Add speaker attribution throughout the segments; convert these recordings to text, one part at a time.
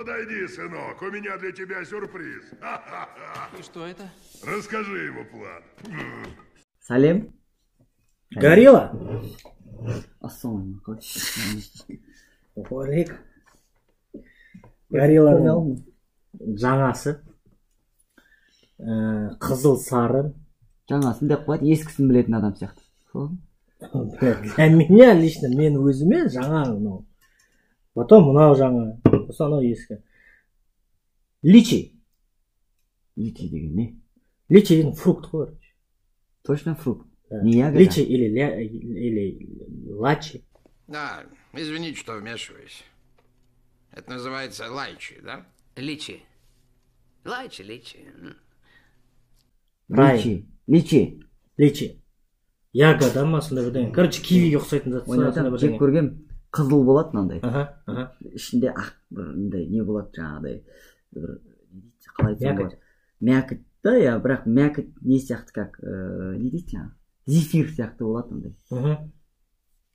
Speaker 1: Подойди, сынок, у меня для тебя сюрприз.
Speaker 2: И что это?
Speaker 1: Расскажи ему план.
Speaker 3: Сәлем.
Speaker 4: Горилла.
Speaker 3: Ассалаумағалейкум.
Speaker 4: Уағалейкум. Горилланың жаңасы. Қызыл сары.
Speaker 3: Жаңасын деп қояды, ескісін білетін адам сияқты. Сол.
Speaker 4: Для меня лично, мен өзіме жаңа мынау. Потом мынау жаңа, сосын анау ескі. Личи.
Speaker 3: Личи деген не?
Speaker 4: Личи деген фрукт қой, короче.
Speaker 3: Точно фрукт.
Speaker 4: Да.
Speaker 3: Не ягода?
Speaker 4: Личи или лачи.
Speaker 2: Да, извините, что вмешиваюсь. Это называется лайчи, да? Личи. Лайчи, личи.
Speaker 3: Личи. Личи.
Speaker 4: Личи. Ягода ма сондай бірдеңе. Короче, кивиге ұқсайтын зат
Speaker 3: Оны
Speaker 4: сондай
Speaker 3: жеп
Speaker 4: бірдеңе.
Speaker 3: көргем, қызыл болады мынандай.
Speaker 4: Аха, аха.
Speaker 3: Ішінде ақ бір мындай не болады жаңағыдай бір не дейді, қалай айтсам
Speaker 4: Мякоть.
Speaker 3: болады? Мякоть та, иә, бірақ мякоть не сияқты, как не дейді жаңағы? Зефир сияқты болады мындай.
Speaker 4: Мхм.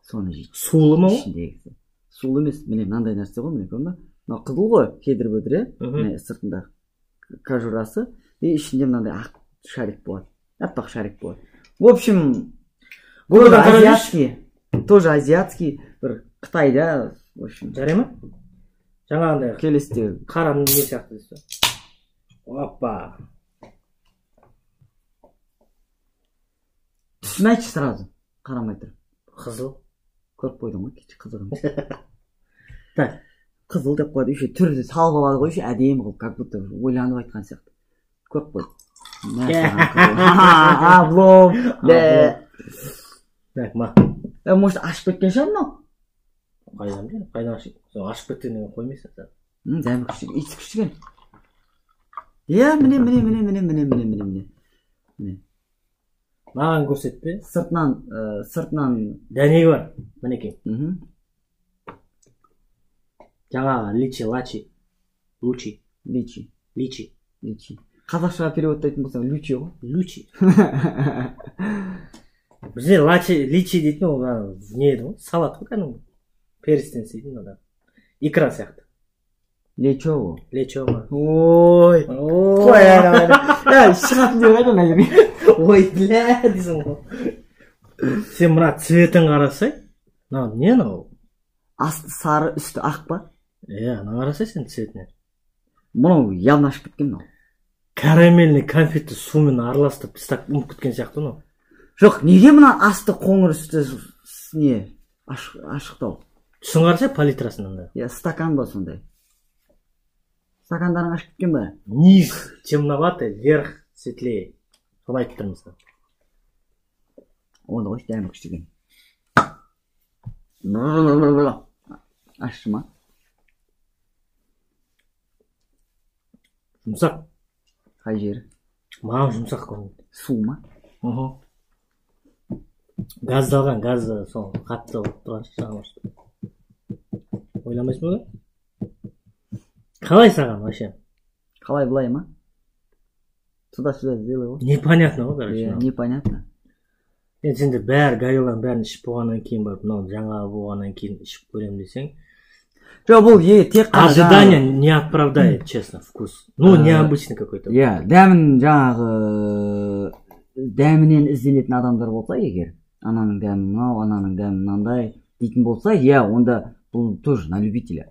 Speaker 3: Соны жейді.
Speaker 4: Сулы ма ол?
Speaker 3: Ішіндегісі. Сулы емес, міне мынандай нәрсе ғой, міне көрдің бе? Мынау қызыл ғой, кедір бұдыр, иә?
Speaker 4: Мхм.
Speaker 3: Міне сыртында кожурасы, и ішінде мынандай ақ шарик болады. Аппақ шарик болады. В общем, тоже
Speaker 4: Гуглдан қарап жүрші.
Speaker 3: азиатский, тоже азиатский, бір Қытайда, в общем.
Speaker 4: Жарай ма? Жаңағындай
Speaker 3: Келесіде
Speaker 4: қара не сияқты дейсіз ба? Опа.
Speaker 3: Түсін айтшы сразу, қарамай тұрып.
Speaker 4: Қызыл.
Speaker 3: Көріп қойдың ғой, кеше қызық емес.
Speaker 4: Так.
Speaker 3: Қызыл деп қояды, еще түрді салып алады ғой, еще әдемі қылып, как будто ойланып айтқан сияқты. Көріп қойды. Мә саған қызыл. Облом. Бә.
Speaker 4: Так, ма.
Speaker 3: Может, ашып кеткен шығар мынау?
Speaker 4: Қайдан білемін? Қайдан ашып? Сол ашып кеткеннен қоймайсың сен.
Speaker 3: Дәмі күшті, иісі күшті екен. Иә, міне, міне, міне, міне, міне, міне, міне, міне. Міне.
Speaker 4: Маған көрсетпе.
Speaker 3: Сыртынан
Speaker 4: дәнегі бар. Мінекей.
Speaker 3: Мхм.
Speaker 4: Жаңағы личи, лачи, лучи.
Speaker 3: Личи.
Speaker 4: Личи.
Speaker 3: Личи. Қазақшаға переводтайтын болсаң, лючи ғой.
Speaker 4: Лючи. Бізде лачи, личи дейтін ол ана не еді ғой? Салат қой кәдімгі. Перістен істейтін ана. Икра сияқты.
Speaker 3: Лечо ол.
Speaker 4: Лечо ма?
Speaker 3: Ой.
Speaker 4: Ой.
Speaker 3: Қой, ана, ана. Ә, шығатын жер қайда мына жерге?
Speaker 4: Ой, бля, дейсің ғой. Сен мына цветін қарасай, мынау не мынау?
Speaker 3: Асты сары, үсті ақ па?
Speaker 4: Иә, ана қарасай сен цветіне.
Speaker 3: Мынау явно ашып кеткен мынау.
Speaker 4: Карамельный конфетті сумен араластырып тастап ұмытып кеткен сияқты мынау.
Speaker 3: Жоқ, неге мына асты қоңыр, үсті не ашықтау?
Speaker 4: Түсін қарасай палитрасын анда.
Speaker 3: Иә, стакан ба сондай? Стакандарың ашып кеткен ба?
Speaker 4: Низ темноватый, верх светлее. Соны айтып тұрмын саған.
Speaker 3: Оны қойшы, дәмі күшті екен. Ащы ма?
Speaker 4: Жұмсақ.
Speaker 3: Қай жері?
Speaker 4: Маған жұмсақ көрінеді.
Speaker 3: Су ма?
Speaker 4: Мхм. Газдалған, газ сол қатты болып тұрған шығар, может. Ойламайсың ба? Қалай саған вообще?
Speaker 3: Қалай былай ма? Туда-сюда сделай ғой.
Speaker 4: Непонятно ғой, короче.
Speaker 3: Иә, непонятно.
Speaker 4: Енді сендер бәрі горилланың бәрін ішіп болғаннан кейін барып, мынау жаңа болғаннан кейін ішіп көремін десең,
Speaker 3: Жоқ, бұл тек қана
Speaker 4: ожидание не оправдает, честно, вкус. Ну, необычный какой-то.
Speaker 3: Иә, дәмін жаңағы дәмінен ізденетін адамдар болса егер, ананың дәмі мынау, ананың дәмі мынандай дейтін болса, иә, онда бұл тоже на любителя.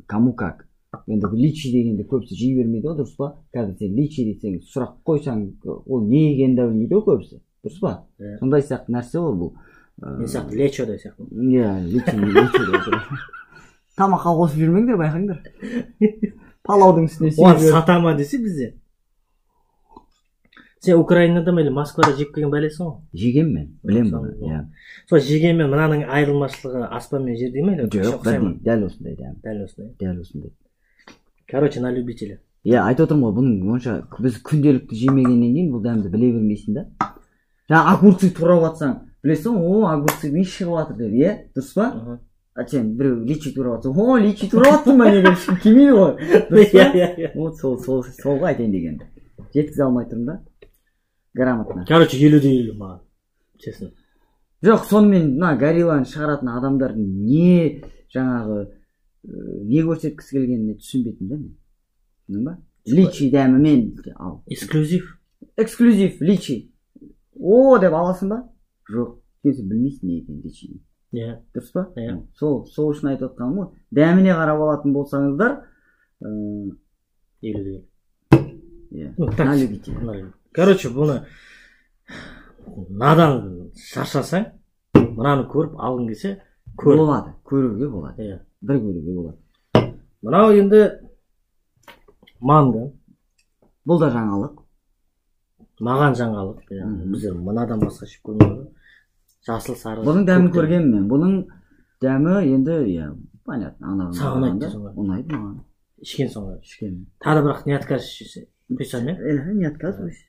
Speaker 3: Кому как. Енді личи дегенде көбісі жей бермейді ғой, дұрыс па? Қазір сен личи десең, сұрақ қойсаң, ол не екенін де білмейді ғой көбісі, дұрыс па?
Speaker 4: Иә.
Speaker 3: Сондай сияқты нәрсе ғой бұл.
Speaker 4: Мен сияқты лечо да сияқты.
Speaker 3: Иә, личи, лечо деп отыр. Тамаққа қосып жүрмеңдер, байқаңдар. Палаудың үстіне сүйіп
Speaker 4: Оған
Speaker 3: жіберіп.
Speaker 4: сата ма десе бізде. Сен Украинада ма или Москвада жеп келген бәлесің ғой?
Speaker 3: Жегенмін мен, білемін
Speaker 4: Сол,
Speaker 3: бұны, иә.
Speaker 4: Сол жегенмен мынаның айырмашылығы аспан мен жердей ме или
Speaker 3: Жоқ,
Speaker 4: ұқсай ма?
Speaker 3: бірдей, дәл осындай дәм.
Speaker 4: Дәл осындай.
Speaker 3: Дәл осындай.
Speaker 4: Короче, на любителя.
Speaker 3: Иә, айтып отырмын ғой, бұның онша біз күнделікті жемегеннен кейін бұл дәмді біле бермейсің да. Жаңа огурцы турап жатсаң, білесің, о, огурцы не шығып жатыр деп, иә, дұрыс па?
Speaker 4: Мхм.
Speaker 3: А сен біреу личи турап жатса, о, личи турап жатсың ба деген ешкім келмейді ғой. Дұрыс па?
Speaker 4: Иә, иә, иә.
Speaker 3: Вот сол ғой айтайын деген. Жеткізе алмай тұрмын да. Грамотно.
Speaker 4: Короче, 50-50 маған. Честно.
Speaker 3: Жоқ, сонымен мына горилланы шығаратын адамдардың не жаңағы Не көрсеткісі келгеніне түсінбедім да мен. Түсіндің ба? Личи дәмімен ал.
Speaker 4: Эксклюзив.
Speaker 3: Эксклюзив личи. О деп аласың ба? Жоқ. Сен білмейсің не екенін личині.
Speaker 4: Иә.
Speaker 3: Дұрыс па?
Speaker 4: Иә.
Speaker 3: Сол үшін айтып отқаным ғой. Дәміне қарап алатын болсаңыздар,
Speaker 4: 50.
Speaker 3: Иә.
Speaker 4: Ну, так.
Speaker 3: На любителя.
Speaker 4: Короче, бұны надан шаршасаң, мынаны көріп алғың келсе, көр.
Speaker 3: Болады, көруге болады.
Speaker 4: Иә.
Speaker 3: Бір көруге болады.
Speaker 4: Мынау енді манго.
Speaker 3: Бұл да жаңалық.
Speaker 4: Маған жаңалық. Біздер мынадан басқа ішіп көрмедік. Жасыл, сары.
Speaker 3: Бұның дәмін көргенмін мен. Бұның дәмі енді, иә, понятно, анаған.
Speaker 4: Саған ұнайды дейсің ғой.
Speaker 3: Ұнайды маған.
Speaker 4: Ішкен соң ғой.
Speaker 3: Ішкен.
Speaker 4: Тағы да бірақ не откажешься? Құйсам, иә?
Speaker 3: Не отказываюсь.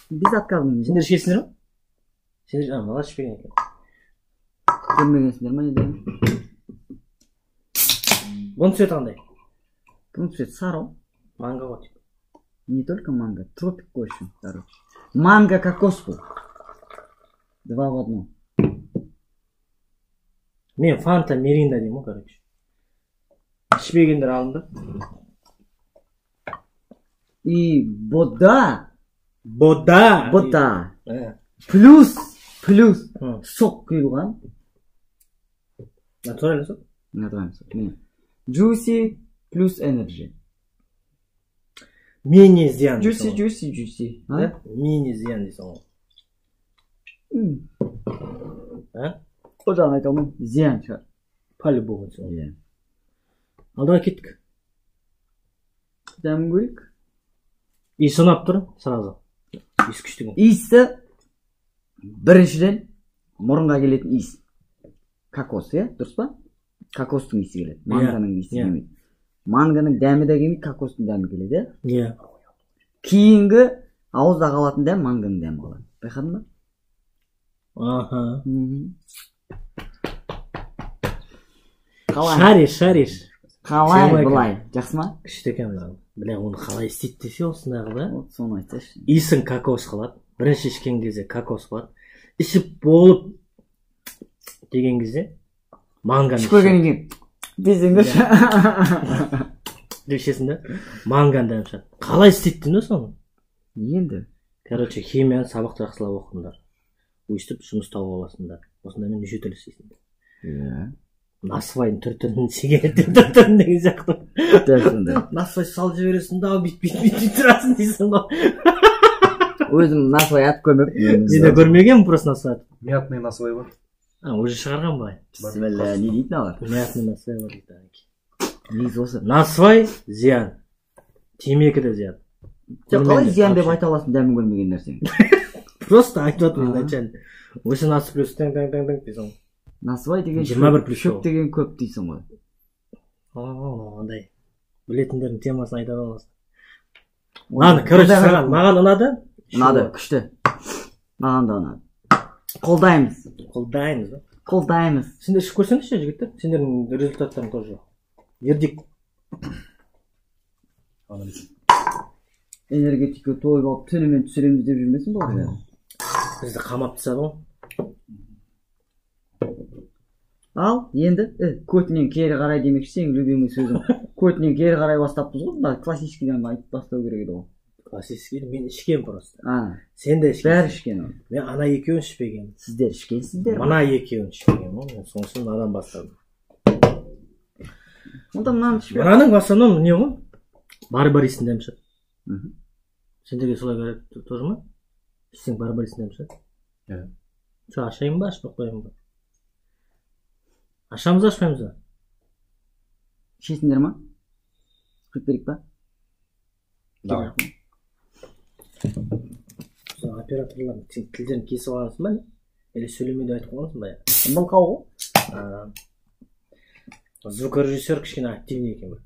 Speaker 3: Біз отказываемыз.
Speaker 4: Сендер ішкенсіңдер ме? Сендер, мыналар ішпеген екен.
Speaker 3: Көрмегенсіңдер ма не дәмін?
Speaker 4: Бұның цветі қандай?
Speaker 3: Бұның цветі сары.
Speaker 4: Манго ғой.
Speaker 3: Не только манго, тропик в общем, короче. Манго кокос бұл. 2 в 1.
Speaker 4: Мен фанта миринда деймін ғой, короче. Ішпегендер алынды.
Speaker 3: И бода.
Speaker 4: Бода.
Speaker 3: Бода. Плюс, плюс. Сок құйылған.
Speaker 4: Натуральный сок?
Speaker 3: Натуральный сок. Juicy плюс energy.
Speaker 4: Мини зиян.
Speaker 3: Juicy, juicy, juicy.
Speaker 4: Мини зиян дейсің ғой.
Speaker 3: О жағын айта алмаймын. Зиян шығар.
Speaker 4: По-любому. Ал давай кеттік.
Speaker 3: Дәмін көрейік.
Speaker 4: Иісі ұнап тұр, сразу. Иіс күшті екен.
Speaker 3: Иісі біріншіден мұрынға келетін иіс. Кокос, иә? Дұрыс па? Кокостың иісі келеді. Манганың иісі келмейді. Манганың дәмі де келмейді, кокостың дәмі келеді,
Speaker 4: иә?
Speaker 3: Кейінгі ауызда қалатын дәм манганың дәмі қалады. Байқадың ба?
Speaker 4: Аха.
Speaker 3: Қалай?
Speaker 4: Шариш, шариш.
Speaker 3: Қалай былай? Жақсы ма?
Speaker 4: Күшті екен мынау. Бля, оны қалай істейді десе осындағы да?
Speaker 3: Вот соны айтсайшы.
Speaker 4: Иісің кокос қылады. Бірінші ішкен кезде кокос қылады. Ішіп болып деген кезде манганы
Speaker 3: ішіп көргеннен кейін десеңдерші.
Speaker 4: Деп ішесің да, манганың дәмі шығады. Қалай істейді деймін да соны?
Speaker 3: Енді.
Speaker 4: Короче, химияны сабақты жақсылап оқыңдар. Өйстіп жұмыс тауып аласыңдар. Осындаймен неше түрлі істейсіңдер.
Speaker 3: Иә.
Speaker 4: Насвайдың түр-түрін, сигареттің түр-түрін деген сияқты.
Speaker 3: Дәл сондай.
Speaker 4: Насвай салып жібересің да, бүйтіп тұрасың дейсің ғой.
Speaker 3: Өзім насвай атып көрмеппін.
Speaker 4: Мен де көрмегенмін просто насвай атып.
Speaker 5: Мятный насвай бар.
Speaker 4: А, уже шығарған ба?
Speaker 3: Бісміллә, не дейтін алар?
Speaker 4: Мятный насвай бар дейді.
Speaker 3: Негізі осы.
Speaker 4: Насвай зиян. Темекі де зиян.
Speaker 3: Сен қалай зиян деп айта аласың дәмін көрмеген нәрсені?
Speaker 4: Просто айтып жатырмын изначально. 18 плюс тең-тең-тең дейсің.
Speaker 3: Насвай деген
Speaker 4: 21 плюс
Speaker 3: шөп деген көп дейсің ғой.
Speaker 4: Андай. Білетіндердің темасын айта алмасын. Ладно, короче, саған маған ұнады.
Speaker 3: Ұнады, күшті. Маған да ұнады. Қолдаймыз.
Speaker 4: Қолдаймыз ба?
Speaker 3: Қолдаймыз.
Speaker 4: Сендер ішіп көрсеңізші, жігіттер. Сендердің результаттарың тоже. Вердикт.
Speaker 3: Энергетика тойып алып түнімен түсіреміз деп жүрмесін бұл.
Speaker 4: Бізді қамап тастады ғой.
Speaker 3: Ал енді көтінен кері қарай демекші, сенің любимый сөзің. Көтінен кері қарай бастаппыз ғой, мына классическийден айтып бастау керек еді ғой.
Speaker 4: Классический мен ішкен просто. Сен де ішкен.
Speaker 3: Бәрі ішкен оны.
Speaker 4: Мен ана екеуін ішпегенмін.
Speaker 3: Сіздер ішкенсіздер.
Speaker 4: Мына екеуін ішпегенмін ғой. Мен сонысын мынадан бастадым.
Speaker 3: Онда мынаны ішпе.
Speaker 4: Мынаның в основном не ғой? Барбаристің дәмі шығады. Сендерге солай керек тоже ма? Ішсең барбаристің дәмі шығады.
Speaker 5: Иә.
Speaker 4: Сол ашайын ба, ашпай қояйын ба? Ашамыз, ашпаймыз ба?
Speaker 3: Ішесіңдер ма? Құйып берейік па?
Speaker 5: Давай.
Speaker 4: Сол операторлардың сен тілдерін кесіп алғансың ба? Или сөйлеме деп айтып қойғансың ба?
Speaker 3: Мылқау ғой.
Speaker 4: Звукорежиссер кішкене активный екен бір.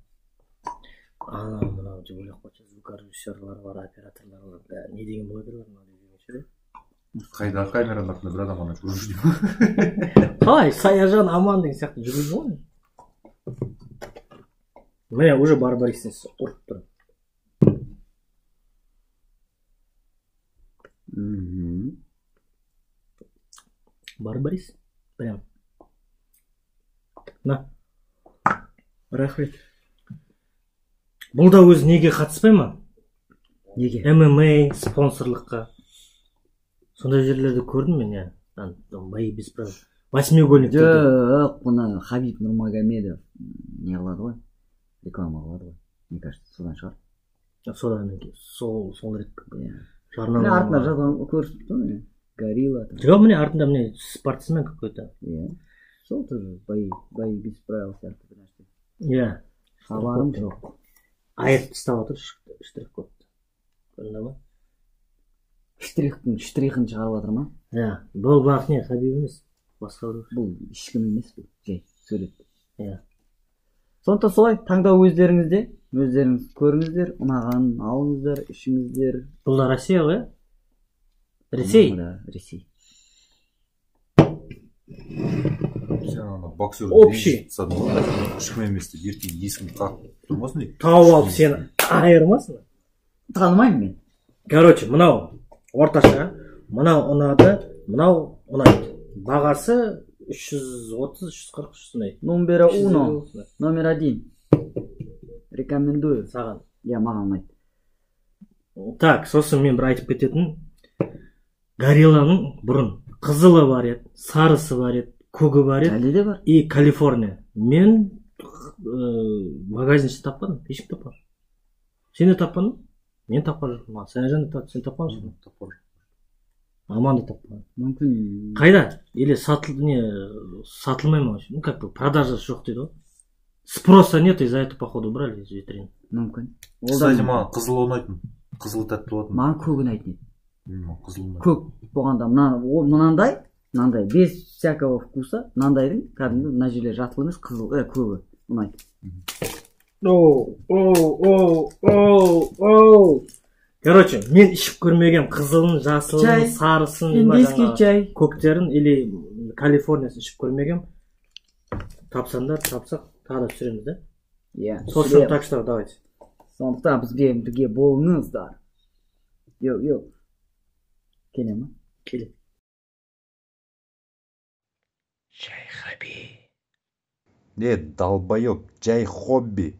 Speaker 4: Анау мынау деп ойлап қойшы, звукорежиссерлар бар, операторлар бар. Не деген блогерлар мынау деп жүрген ше.
Speaker 5: Қайда камераның артында бір адам ғана жүгіріп жүр.
Speaker 4: Қалай, Саяжан аман деген сияқты жүгіріп жүр ғой. Міне уже барбаристің ұрып тұр. Барбарис? Прям. На.
Speaker 3: Рахмет.
Speaker 4: Бұл да өзі неге қатыспай ма?
Speaker 3: Неге?
Speaker 4: ММА спонсорлыққа. Сондай жерлерді көрдім мен, иә. Там бои без правил. Восьмиугольник.
Speaker 3: Жоқ, бұны Хабиб Нурмагомедов не қылады ғой, реклама қылады ғой, мне кажется, содан шығар.
Speaker 4: Содан кейін сол рет
Speaker 3: Иә.
Speaker 4: жарнама.
Speaker 3: Міне, артында жазған, көрсетіп тұр, міне, горилла там.
Speaker 4: Жоқ, міне, артында, міне, спортсмен какой-то.
Speaker 3: Иә, сол тоже бои без правил сияқты бір нәрсе.
Speaker 4: Иә.
Speaker 3: Хабарым жоқ.
Speaker 4: Айырып тастап отыр штрих кодты. Көрінді ма?
Speaker 3: Штрихтің штрихін шығарып жатыр ма?
Speaker 4: Иә. Бұл бірақ не, Хабиб емес. Басқа біреу.
Speaker 3: Бұл ешкім емес, бұл жай сурет.
Speaker 4: Иә.
Speaker 3: Сондықтан солай, таңдау өздеріңізде, өздеріңіз көріңіздер, ұнағанын алыңыздар, ішіңіздер.
Speaker 4: Бұл да Россия ғой, иә? Ресей.
Speaker 3: Да, Ресей.
Speaker 5: Сен ана боксер
Speaker 4: Общий.
Speaker 5: Тастадың ғой, ешкім емес деп, ертең есігін қағып тұрмасын дейді.
Speaker 4: Тауып алып сені айырмасын.
Speaker 3: Танымаймын мен.
Speaker 4: Короче, мынау орташа, мынау ұнады, мынау ұнайды. Бағасы 330, 340, сондай.
Speaker 3: Номер уно,
Speaker 4: 350.
Speaker 3: Номер один, рекомендую.
Speaker 4: Саған.
Speaker 3: Иә, маған ұнайды.
Speaker 4: Так, сосын мен бір айтып кететін: горилланың бұрын қызылы бар еді, сарысы бар еді, көгі бар еді
Speaker 3: Әлі де бар.
Speaker 4: И Калифорния. Мен магазин ішінде таппадым, ешкім таппады. Сен де таппадың ба? Мен тапқан жоқпын. Саяжан да тапты, сен тапқан жоқсың ба? Аман да таппаған.
Speaker 3: Мүмкін.
Speaker 4: Қайда? Или сатыл, не сатылмай ма вообще? Ну, как бы продажасы жоқ дейді ғой, спроса нет, из-за этого, походу, убрали из витрин.
Speaker 3: Мүмкін. Ол да
Speaker 5: Кстати,
Speaker 3: мүмкін.
Speaker 5: маған қызыл ұнайтын, қызыл тәтті болатын.
Speaker 3: Маған көк ұнайтын еді.
Speaker 5: Қызыл ұнайтын.
Speaker 3: Көк болғанда мына мынандай, мынандай без всякого вкуса, мынандайдың кәдімгі мына жерлері жасыл емес, қызыл, көгі ұнайды.
Speaker 4: Оу, оу, оу, оу, оу. Короче, мен ішіп көрмегем қызылын, жасылын,
Speaker 3: Чай.
Speaker 4: сарысын, либо
Speaker 3: Индийский
Speaker 4: жаңағы
Speaker 3: чай.
Speaker 4: көктерін или Калифорниясын ішіп көрмегем. Тапсаңдар, тапсақ, тағы да түсіреміз да.
Speaker 3: Иә.
Speaker 4: Сол үшін, так что давайте.
Speaker 3: Сондықтан бізбен бірге болыңыздар. Йоу, йоу, келе ма?
Speaker 4: Келе.
Speaker 2: Чай Хаби.
Speaker 5: Не, долбоеб, чай хобби.